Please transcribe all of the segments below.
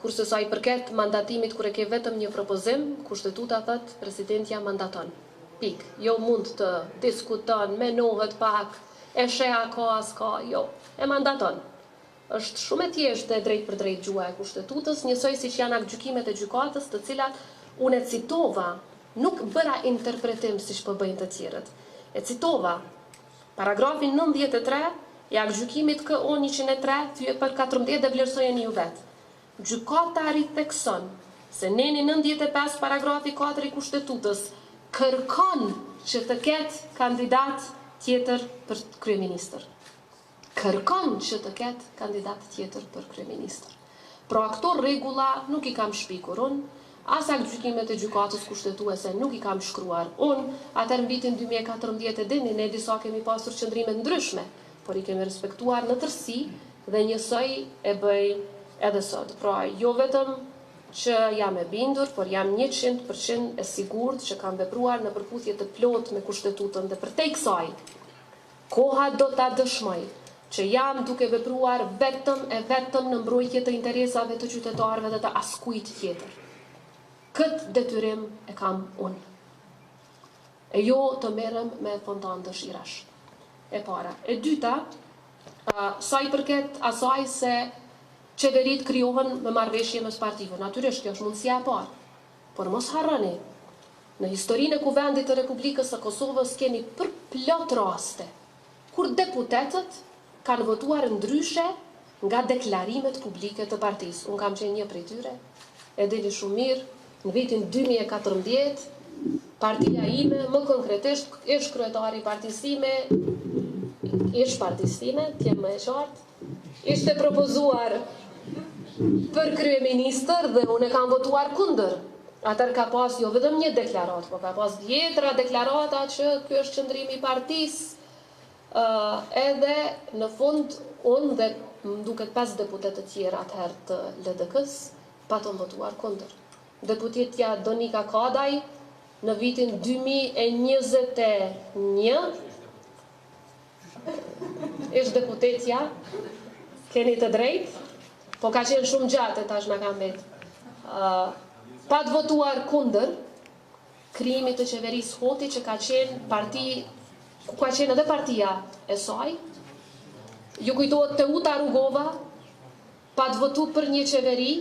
Kurse sa i përket mandatimit kur e ke vetëm një propozim, Kushtetuta thotë presidentja mandaton. Pikë. Jo mund të diskuton, menohet pak, e sheh a ka a s'ka, jo. E mandaton. Është shumë e thjeshtë dhe e drejtpërdrejtë gjuha e Kushtetutës, njësoj siç janë aktgjykimet e gjykatës të cilat unë e citova, nuk bëra interpretim siç po bëjnë të tjerët. E citova. Paragrafi 93 i aktgjykimit KO 103 thyerje për 14 dhe vlerësojeni ju vetë. Gjykata rithekson se neni 95 paragrafi 4 i Kushtetutës kërkon që të ketë kandidat tjetër për kryeministër. Kërkon që të ketë kandidat tjetër për kryeministër. Pra këto rregulla nuk i kam shpikur unë, as aktgjykimet e Gjykatës Kushtetuese nuk i kam shkruar unë, atëherë në vitin 2014 e dini, ne disa kemi pasur qëndrime të ndryshme, por i kemi respektuar në tërësi dhe njësoj e bëj edhe sot. Pra jo vetëm që jam e bindur, por jam 100% e sigurt që kam vepruar në përputhje të plotë me Kushtetutën dhe përtej kësaj, Koha do ta dëshmojë që jam duke vepruar vetëm e vetëm në mbrojtje të interesave të qytetarëve dhe të askujt tjetër. Këtë detyrim e kam unë. E jo të merrem me fontanë dëshirash. E para. E dyta, sa i përket asaj se qeveritë krijohen me marrëveshje mes partive. Natyrisht, kjo është mundësia e parë. Por mos harroni, në historinë e Kuvendit të Republikës së Kosovës keni përplot raste kur deputetët kanë votuar ndryshe nga deklarimet publike të partisë. Unë kam qenë një prej tyre, e dini shumë mirë, në vitin 2014, partia ime, më konkretisht, ish kryetari i partisë sime, ish partisë sime, të jem më e qartë, ishte propozuar për kryeministër dhe unë e kam votuar kundër. Atëherë ka pas jo vetëm një deklaratë, po ka pas dhjetra deklarata që ky është qëndrimi i partisë. Uh, edhe në fund unë dhe më duket pesë deputetë të tjerë atëherë të LDK-s patëm votuar kundër. Deputetja Donika Kadaj në vitin 2021 Ish deputetja, keni të drejtë, po ka qenë shumë gjatë e tash na ka mbet. Uh, pat votuar kundër krijimit të qeverisë Hoti që ka qenë parti ku ka qenë edhe partia e saj. Ju kujtohet Teuta Rugova pat votu për një qeveri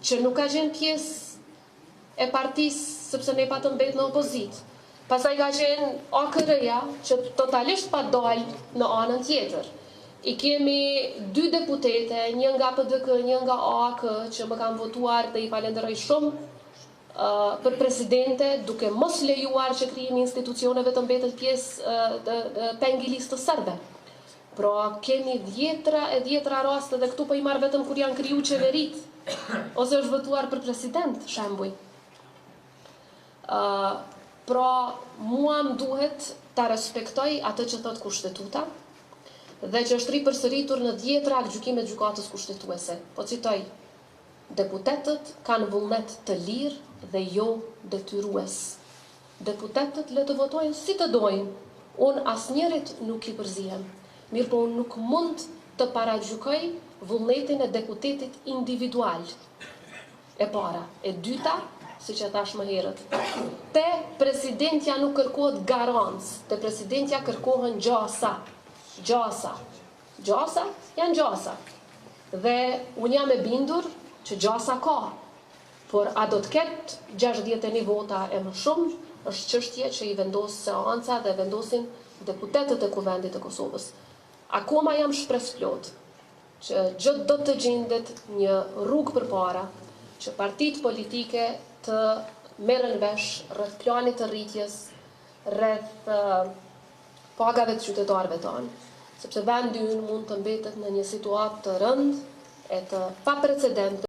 që nuk ka qenë pjesë e partisë sepse ne patëm mbet në opozitë. Pastaj ka qenë AKR-ja që totalisht pat dalë në anën tjetër. I kemi dy deputete, një nga PDK, një nga AAK, që më kanë votuar dhe i falenderoj shumë uh, për presidente, duke mos lejuar që krijimi i institucioneve të mbetet pjesë uh, peng i listës serbe. Pra kemi dhjetra e dhjetra raste dhe këtu po i marr vetëm kur janë kriju qeveritë ose është votuar për president, shembuj. Uh, pra mua më duhet ta respektoj atë që thot kushtetuta dhe që është ripërsëritur në dhjetra aktgjykime të gjykatës kushtetuese. Po citoj, deputetët kanë vullnet të lirë dhe jo detyrues. Deputetët le të votojnë si të dojnë, unë asnjërit nuk i përzihem. Mirëpo unë nuk mund të paragjykoj vullnetin e deputetit individual. E para. E dyta, siç e thash më herët, te presidentja nuk kërkohet garancë, te presidentja kërkohen gjasa. Gjasa. Gjasa janë gjasa. Dhe unë jam e bindur që gjasa ka. Por a do të ketë 61 vota e më shumë, është çështje që i vendos seanca dhe vendosin deputetët e Kuvendit të Kosovës. Akoma jam shpresëplotë që gjë do të gjendet një rrugë përpara që partitë politike të merren vesh rreth planit të rritjes, rreth pagave të qytetarëve tanë, sepse vendi ynë mund të mbetet në një situatë të rëndë e të paprecedente.